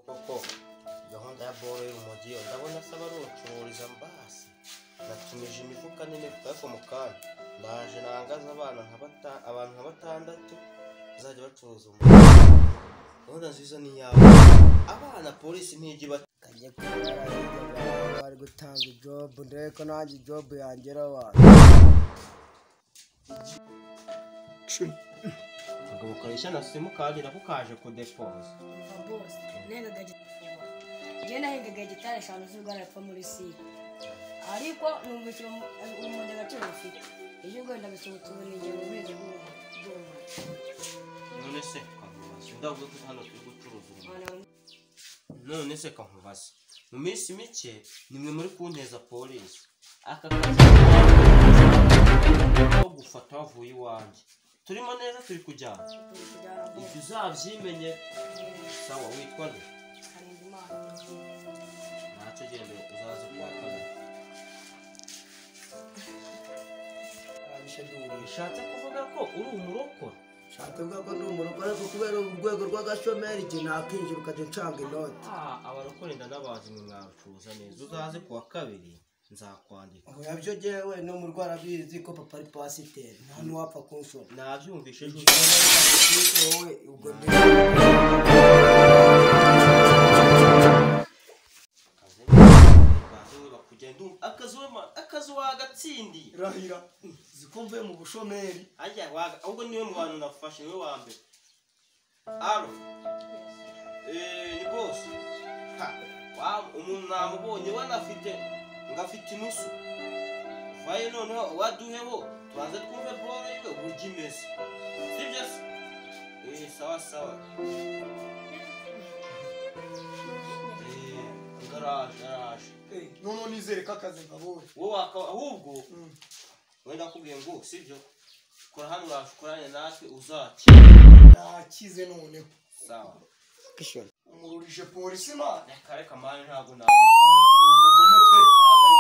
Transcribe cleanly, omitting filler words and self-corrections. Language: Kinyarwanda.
Koko gahunda ya boro y'urumogi yo ndabona asaba arucururiza mbasi. Natumije imifuka n'imifuka ariko mu kanya ndaje nangaza abana nka abantu nka batandatu bazajya bacuruza urumogi. Gahunda nziza ni iyawe. Abana polisi ntijya iba kajya kubara hirya bari gutanga ijobu ndebe ko nanjye ijobu yangeraho abantu. Akagabo kareshya na simukadi nako kaje kudepoza. Umva bose nahengaga njye nahengaga gitari 5 z'urwara yapfa muri site, ariko numvise urumogi agaciro rufite ejo rwenda bisohotse ubu ni ingengo mezi bw'urumogi. None se kankubaza ndavuga ko hano turi gucuruza urumogi. None se kankubaza mu minsi mike nimwe muri kunteza polisi aka kazi ko gufata wavuye iwanjye turimo neza turi kujyana Turi kujyana ibyo bose. uzabyimenye. Sawa witwa nde? Karinda Imana. Ntacyo genda uzaze kuwa kabiri. Arabishe duhuriye. Bishatse kuvuga ko uri umurokore? Nshatse kuvuga ko ndi umurokore ariko kubera urwego rw'agashomeri igihe nakinjira ukajya ncanga inoti. Abarokore ndanabazi mwe mwabicuruza neza uzaze kuwa kabiri nzakwandika. Oya byo jyewe no mu rwara bizi ko papa ari pasiteri nta n'uwapfa kunshora. Nabyumvishe ejo. Wowe ubwo ndi Akazi baze we bakugenda akazi we akazi wagatsindiye. Rahira ziko mvuye mu bushomeri. Ajya waga ahubwo niwe mu bantu nafashe niwe wa mbere. Alo. Ni boss. Ha, wa umuntu namubonye wanafite ngafite inusu. Vaye noneho waduheho tubanze twumve boro yiwe uburyo imeze. Sibyo se? Sawa sawa. Ngaraje garaje. Noneho nizere ko akazi nkabonye. Wowe ahubwo wenda nakubwiye ngo sibyo kora hano urakorane natwe uzakira. Nakize noneho. Sawa. Umururije polisi man. Reka reka mani ntabwo nabikora. Umugome pe. Ntabwo ari